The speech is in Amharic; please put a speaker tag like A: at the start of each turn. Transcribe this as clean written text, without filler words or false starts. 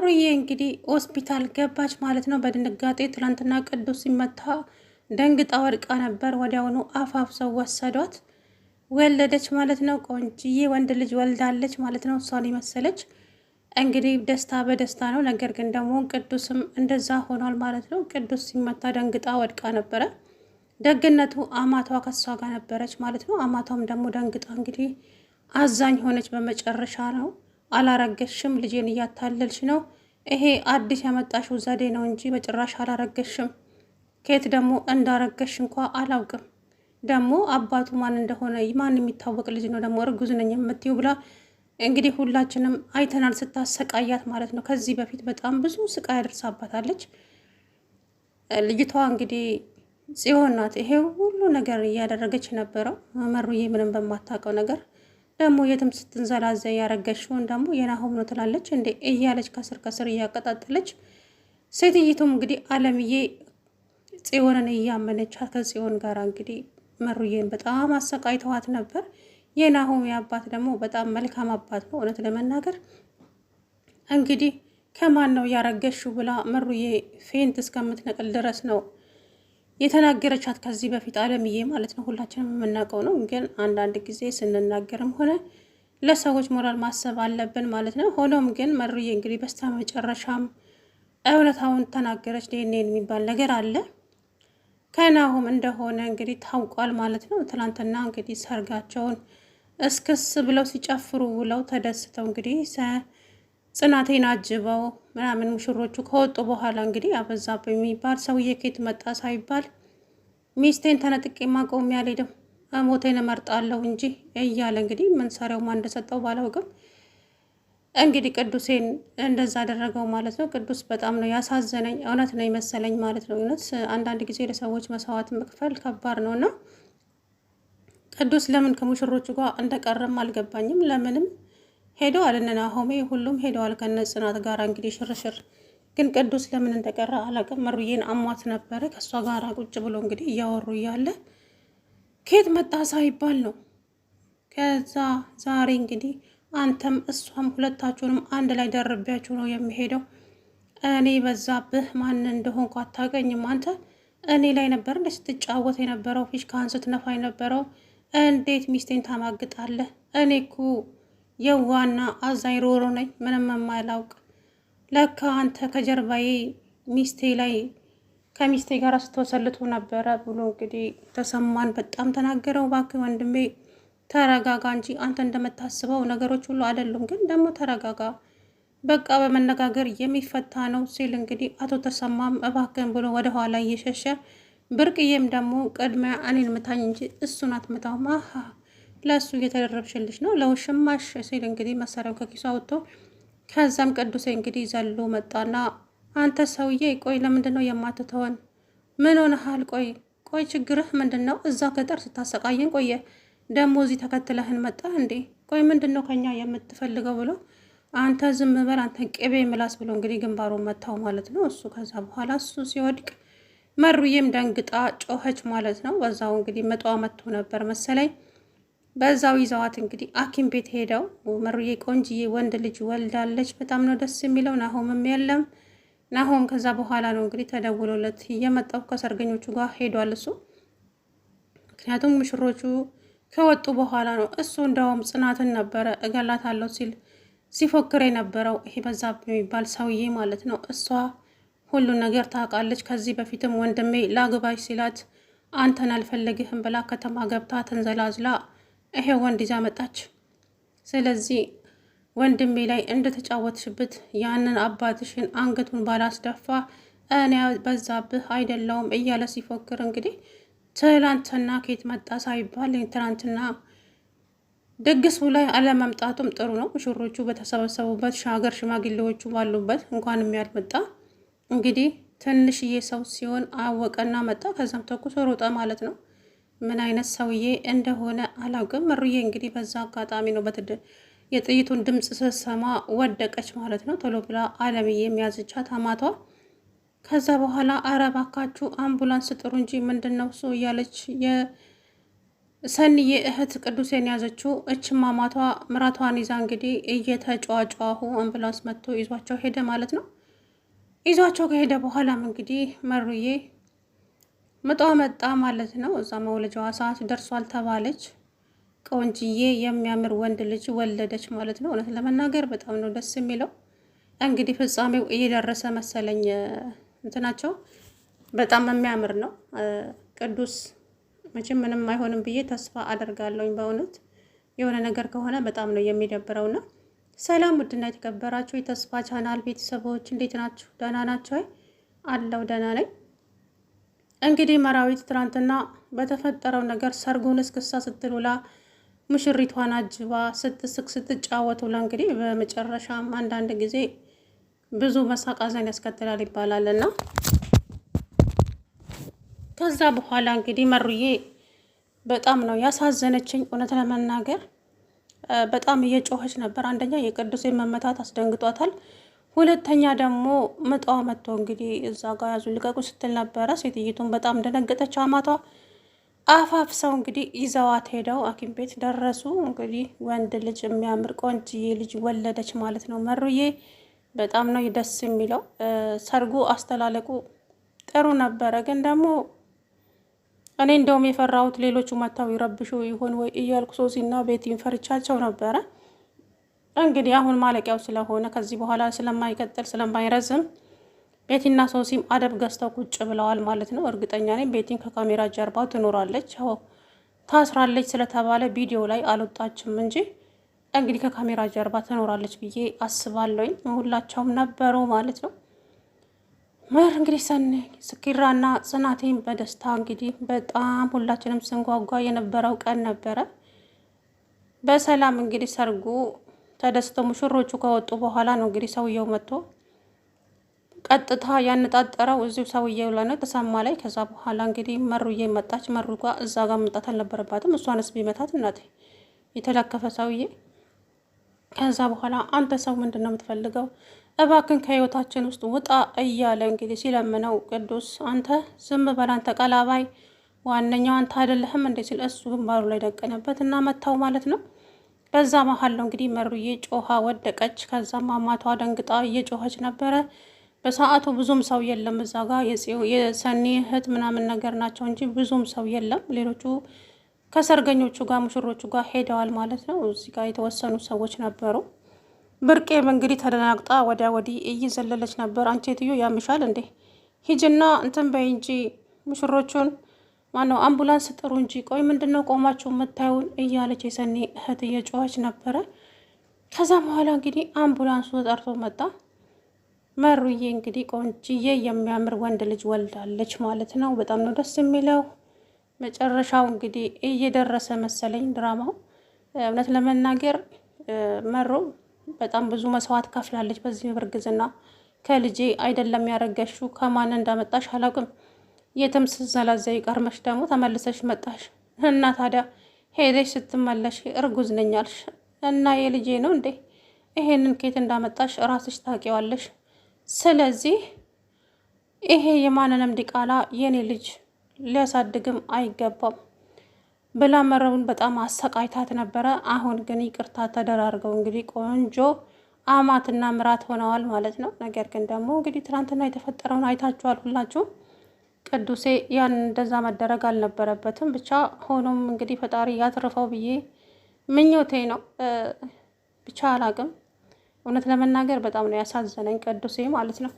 A: መሩዬ እንግዲህ ሆስፒታል ገባች ማለት ነው። በድንጋጤ ትላንትና ቅዱስ ሲመታ ደንግጣ ወድቃ ነበር። ወዲያውኑ አፋፍሰው ወሰዷት። ወለደች ማለት ነው። ቆንጅዬ ወንድ ልጅ ወልዳለች ማለት ነው። እሷን የመሰለች እንግዲህ ደስታ በደስታ ነው። ነገር ግን ደግሞ ቅዱስም እንደዛ ሆኗል ማለት ነው። ቅዱስ ሲመታ ደንግጣ ወድቃ ነበረ። ደግነቱ አማቷ ከሷ ጋር ነበረች ማለት ነው። አማቷም ደግሞ ደንግጣ እንግዲህ አዛኝ ሆነች። በመጨረሻ ነው አላረገሽም፣ ልጄን እያታለልሽ ነው፣ ይሄ አዲስ ያመጣሽው ዘዴ ነው እንጂ በጭራሽ አላረገሽም። ከየት ደግሞ እንዳረገሽ እንኳ አላውቅም። ደግሞ አባቱ ማን እንደሆነ ማን የሚታወቅ ልጅ ነው ደግሞ እርጉዝ ነኝ የምትይው ብላ እንግዲህ ሁላችንም አይተናል ስታሰቃያት ማለት ነው። ከዚህ በፊት በጣም ብዙ ስቃይ አደርሳባታለች። ልጅቷ እንግዲህ ጽዮን ናት ይሄ ሁሉ ነገር እያደረገች የነበረው መሩዬ ምንም በማታውቀው ነገር ደግሞ የትም ስትንዘላዘ ያረገሽውን ደግሞ የናሆም ነው ትላለች እንዴ እያለች ከስር ከስር እያቀጣጠለች፣ ሴትይቱም እንግዲህ አለምዬ ጽዮንን እያመነች ከጽዮን ጋር እንግዲህ መሩዬን በጣም አሰቃይተዋት ነበር። የናሆም አባት ደግሞ በጣም መልካም አባት ነው። እውነት ለመናገር እንግዲህ ከማን ነው ያረገሽው ብላ መሩዬ faint እስከምትነቅል ድረስ ነው የተናገረቻት ከዚህ በፊት አለምዬ ማለት ነው። ሁላችንም የምናውቀው ነው። ግን አንዳንድ ጊዜ ስንናገርም ሆነ ለሰዎች ሞራል ማሰብ አለብን ማለት ነው። ሆኖም ግን መሩዬ እንግዲህ በስተ መጨረሻም እውነታውን ተናገረች። ዲኤንኤ የሚባል ነገር አለ ከናሆም እንደሆነ እንግዲህ ታውቋል ማለት ነው። ትናንትና እንግዲህ ሰርጋቸውን እስክስ ብለው ሲጨፍሩ ውለው ተደስተው እንግዲህ ጽናቴን አጅበው ምናምን ሙሽሮቹ ከወጡ በኋላ እንግዲህ አበዛብህ የሚባል ሰውዬ ከየት መጣ ሳይባል ሚስቴን ተነጥቄ ማቆም አልሄድም ሞቴን እመርጣለሁ እንጂ እያለ እንግዲህ መንሰሪያው ማን እንደሰጠው ባላውቅም እንግዲህ ቅዱሴን እንደዛ አደረገው ማለት ነው። ቅዱስ በጣም ነው ያሳዘነኝ፣ እውነት ነው የመሰለኝ ማለት ነው። እውነት አንዳንድ ጊዜ ለሰዎች መስዋዕት መክፈል ከባድ ነው እና ቅዱስ ለምን ከሙሽሮቹ ጋር እንደቀረም አልገባኝም። ለምንም ሄደዋል እነ ናሆሜ ሁሉም ሄደዋል ከነ ጽናት ጋር እንግዲህ ሽርሽር። ግን ቅዱስ ለምን እንደቀረ አላውቅም። መሩዬን አሟት ነበረ። ከእሷ ጋር ቁጭ ብሎ እንግዲህ እያወሩ እያለ ከየት መጣ ሳይባል ነው። ከዛ ዛሬ እንግዲህ አንተም እሷም ሁለታችሁንም አንድ ላይ ደርቢያችሁ ነው የሚሄደው። እኔ በዛብህ ማን እንደሆንኩ አታውቀኝም። አንተ እኔ ላይ ነበር እንደ ስትጫወት የነበረው ፊሽካህን ስትነፋ የነበረው። እንዴት ሚስቴን ታማግጣለህ? እኔ እኮ የዋና አዛኝ ሮሮ ነኝ፣ ምንም የማላውቅ። ለካ አንተ ከጀርባዬ ሚስቴ ላይ ከሚስቴ ጋር ስትወሰልቱ ነበረ ብሎ እንግዲህ ተሰማን በጣም ተናገረው። እባክህ ወንድሜ ተረጋጋ እንጂ አንተ እንደምታስበው ነገሮች ሁሉ አይደሉም፣ ግን ደግሞ ተረጋጋ፣ በቃ በመነጋገር የሚፈታ ነው ሲል እንግዲህ አቶ ተሰማም እባክህን ብሎ ወደኋላ እየሸሸ፣ ብርቅዬም ደግሞ ቅድሚያ እኔን ምታኝ እንጂ እሱን አትመታውም፣ አሀ ለእሱ እየተደረብሽልሽ ነው ለውሽማሽ ሲል እንግዲህ መሳሪያው ከኪሱ አውጥቶ፣ ከዛም ቅዱሴ እንግዲህ ዘሎ መጣና አንተ ሰውዬ ቆይ ለምንድን ነው የማትተወን? ምን ሆነሃል? ቆይ ቆይ ችግርህ ምንድን ነው? እዛ ገጠር ስታሰቃየን ቆየ፣ ደግሞ እዚህ ተከትለህን መጣ እንዴ? ቆይ ምንድን ነው ከኛ የምትፈልገው ብሎ፣ አንተ ዝም በል አንተ ቅቤ ምላስ ብሎ እንግዲህ ግንባሩን መታው ማለት ነው። እሱ ከዛ በኋላ እሱ ሲወድቅ መሩዬም ደንግጣ ጮኸች ማለት ነው። በዛው እንግዲህ መጧ መጥቶ ነበር መሰለኝ። በዛው ይዘዋት እንግዲህ ሐኪም ቤት ሄደው መሩዬ ቆንጅዬ ወንድ ልጅ ወልዳለች። በጣም ነው ደስ የሚለው። ናሆምም የለም። ናሆም ከዛ በኋላ ነው እንግዲህ ተደውሎለት እየመጣው ከሰርገኞቹ ጋር ሄዷል እሱ። ምክንያቱም ሙሽሮቹ ከወጡ በኋላ ነው እሱ እንደውም ጽናትን ነበረ እገላታለሁ ሲል ሲፎክር የነበረው ይሄ በዛብህ የሚባል ሰውዬ ማለት ነው። እሷ ሁሉን ነገር ታውቃለች። ከዚህ በፊትም ወንድሜ ላግባሽ ሲላት አንተን አልፈለግህም ብላ ከተማ ገብታ ተንዘላዝላ ይሄ ወንድ ይዛ መጣች። ስለዚህ ወንድሜ ላይ እንደተጫወትሽበት ያንን አባትሽን አንገቱን ባላስደፋ እኔ በዛብህ አይደለውም እያለ ሲፎክር እንግዲህ ትላንትና ከየት መጣ ሳይባል ትላንትና ድግሱ ላይ አለመምጣቱም ጥሩ ነው። ሙሽሮቹ በተሰበሰቡበት ሀገር ሽማግሌዎቹ ባሉበት እንኳንም ያልመጣ። እንግዲህ ትንሽዬ ሰው ሲሆን አወቀና መጣ። ከዛም ተኩሶ ሮጠ ማለት ነው። ምን አይነት ሰውዬ እንደሆነ አላውቅም። ምሩዬ እንግዲህ በዛ አጋጣሚ ነው የጥይቱን ድምፅ ስትሰማ ወደቀች ማለት ነው። ቶሎ ብላ አለምዬ የሚያዝቻት አማቷ። ከዛ በኋላ አረ እባካችሁ አምቡላንስ ጥሩ እንጂ ምንድን ነው እሱ እያለች ሰኒዬ እህት ቅዱሴን ያዘችው። እች ማማቷ ምራቷን ይዛ እንግዲህ እየተጫዋጫሁ አምቡላንስ መጥቶ ይዟቸው ሄደ ማለት ነው። ይዟቸው ከሄደ በኋላም እንግዲህ መሩዬ ምጧ መጣ ማለት ነው። እዛ መውለጃዋ ሰዓት ደርሷል ተባለች። ቆንጅዬ የሚያምር ወንድ ልጅ ወለደች ማለት ነው። እውነት ለመናገር በጣም ነው ደስ የሚለው። እንግዲህ ፍጻሜው እየደረሰ መሰለኝ እንትናቸው በጣም የሚያምር ነው። ቅዱስ መቼም ምንም አይሆንም ብዬ ተስፋ አደርጋለሁኝ። በእውነት የሆነ ነገር ከሆነ በጣም ነው የሚደብረውና ሰላም ውድና የተከበራችሁ የተስፋ ቻናል ቤተሰቦች እንዴት ናችሁ? ደህና ናችሁ? አለው ደህና ነኝ። እንግዲህ መራዊት ትናንትና በተፈጠረው ነገር ሰርጉን እስክሳ ስትሉላ ሙሽሪቷን አጅባ ስትስቅ ስትጫወት ውላ እንግዲህ በመጨረሻም አንዳንድ ጊዜ ብዙ መሳቅ ሐዘን ያስከትላል ይባላል እና ከዛ በኋላ እንግዲህ መሩዬ በጣም ነው ያሳዘነችኝ። እውነት ለመናገር በጣም እየጮኸች ነበር። አንደኛ የቅዱሴ መመታት አስደንግጧታል። ሁለተኛ ደግሞ ምጧ መጥቶ እንግዲህ እዛ ጋር ያዙ ልቀቁ ስትል ነበረ። ሴትይቱን በጣም ደነገጠች። አማቷ አፋፍሰው እንግዲህ ይዘዋት ሄደው ሐኪም ቤት ደረሱ። እንግዲህ ወንድ ልጅ የሚያምር ቆንጅዬ ልጅ ወለደች ማለት ነው መሩዬ። በጣም ነው ደስ የሚለው። ሰርጉ አስተላለቁ ጥሩ ነበረ፣ ግን ደግሞ እኔ እንደውም የፈራሁት ሌሎቹ መጥተው ይረብሹ ይሆን ወይ እያልኩ ሶሲና ቤቲን ፈርቻቸው ነበረ። እንግዲህ አሁን ማለቂያው ስለሆነ ከዚህ በኋላ ስለማይቀጥል ስለማይረዝም ቤቲና ሶሲም አደብ ገዝተው ቁጭ ብለዋል ማለት ነው። እርግጠኛ ነኝ ቤቲን ከካሜራ ጀርባ ትኖራለች። ያው ታስራለች ስለተባለ ቪዲዮ ላይ አልወጣችም እንጂ እንግዲህ ከካሜራ ጀርባ ትኖራለች ብዬ አስባለሁኝ። ሁላቸውም ነበሩ ማለት ነው። ምር እንግዲህ ሰኔ ስኪራና ጽናቴን በደስታ እንግዲህ በጣም ሁላችንም ስንጓጓ የነበረው ቀን ነበረ። በሰላም እንግዲህ ሰርጉ ተደስተው ሙሽሮቹ ከወጡ በኋላ ነው እንግዲህ ሰውየው መጥቶ ቀጥታ ያነጣጠረው እዚሁ ሰውየው ላይ ነው ተሰማ ላይ። ከዛ በኋላ እንግዲህ መሩዬ መጣች። መሩ ጋ እዛ ጋር መምጣት አልነበረባትም። እሷንስ ቢመታት እናቴ የተለከፈ ሰውዬ። ከዛ በኋላ አንተ ሰው ምንድን ነው የምትፈልገው? እባክን ከህይወታችን ውስጥ ውጣ እያለ እንግዲህ ሲለምነው ቅዱስ አንተ ዝም በል አንተ ቀላባይ፣ ዋነኛው አንተ አይደለህም እንዴ ሲል እሱ ግንባሩ ላይ ደቀነበት እና መታው ማለት ነው። በዛ መሀል ነው እንግዲህ መሩዬ ጮኻ ወደቀች። ከዛም አማቷ ደንግጣ እየጮኸች ነበረ። በሰዓቱ ብዙም ሰው የለም እዛ ጋ የሰኒ እህት ምናምን ነገር ናቸው እንጂ ብዙም ሰው የለም። ሌሎቹ ከሰርገኞቹ ጋር ሙሽሮቹ ጋር ሄደዋል ማለት ነው። እዚህ ጋር የተወሰኑ ሰዎች ነበሩ። ብርቄም እንግዲህ ተደናግጣ ወዲያ ወዲህ እየዘለለች ነበር። አንቺ ሴትዮ ያምሻል እንዴ? ሂጅና እንትን በይ እንጂ ሙሽሮቹን ማነው አምቡላንስ ጥሩ እንጂ ቆይ ምንድን ነው ቆማችሁ የምታዩን? እያለች የሰኒ እህት እየጮኸች ነበረ። ከዛ በኋላ እንግዲህ አምቡላንሱ ተጠርቶ መጣ። መሩዬ እንግዲህ ቆንጅዬ የሚያምር ወንድ ልጅ ወልዳለች ማለት ነው። በጣም ነው ደስ የሚለው። መጨረሻው እንግዲህ እየደረሰ መሰለኝ ድራማው። እውነት ለመናገር መሩ በጣም ብዙ መስዋዕት ከፍላለች በዚህ እርግዝና። ከልጄ አይደለም ያረገሽው ከማን እንዳመጣሽ አላውቅም። የትም ስትዘላዘይ ቀርመሽ ደግሞ ተመልሰሽ መጣሽ እና ታዲያ ሄደሽ ስትመለሽ እርጉዝ ነኝ አልሽ እና የልጄ ነው እንዴ? ይሄንን ከየት እንዳመጣሽ ራስሽ ታውቂዋለሽ። ስለዚህ ይሄ የማንንም ዲቃላ የኔ ልጅ ሊያሳድግም አይገባም ብላ መረቡን በጣም አሰቃይታት ነበረ። አሁን ግን ይቅርታ ተደራርገው እንግዲህ ቆንጆ አማትና ምራት ሆነዋል ማለት ነው። ነገር ግን ደግሞ እንግዲህ ትናንትና የተፈጠረውን አይታችኋል ሁላችሁም። ቅዱሴ ያን እንደዛ መደረግ አልነበረበትም። ብቻ ሆኖም እንግዲህ ፈጣሪ ያትርፈው ብዬ ምኞቴ ነው። ብቻ አላቅም። እውነት ለመናገር በጣም ነው ያሳዘነኝ ቅዱሴ ማለት ነው።